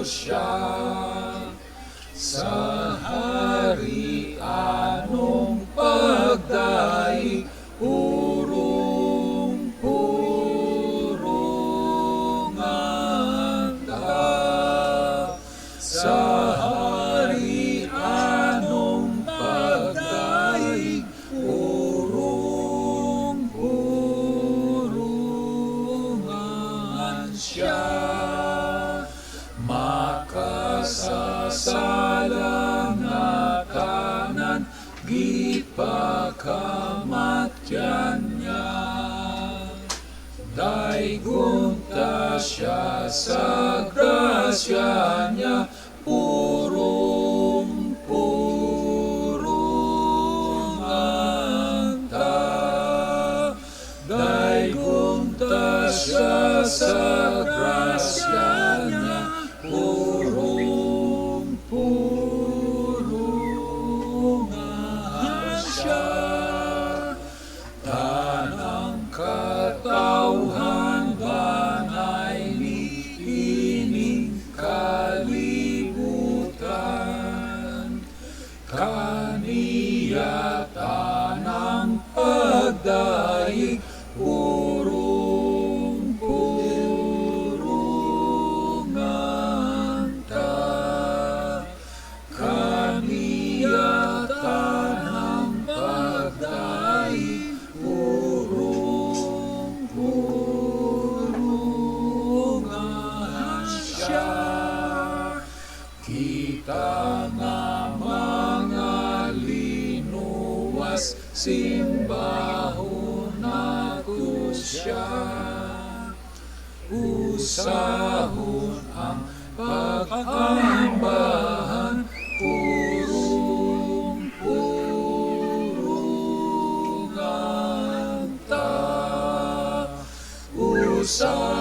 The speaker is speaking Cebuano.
siya. Sa harianong pagdaig, purong purungan ta. Sa harianong pagdaig, purong purungan siya. Makasasala nga tanan, gipakamatyan niya. Daygon ta siya sa grasya niya, purong purungan ta. Daygon ta siya sa grasya niya, purong purungan siya. Tanang katawhan banay ni ining kalibutan. Kaniya tanang pagdaig, purong purungan ta. Kaniya tanang pagdaig, purong purungan siya. Kita nga mga linuwas, simbahon nato siya. Usahon ang pag-ambahan, purong purungan ta. Usahon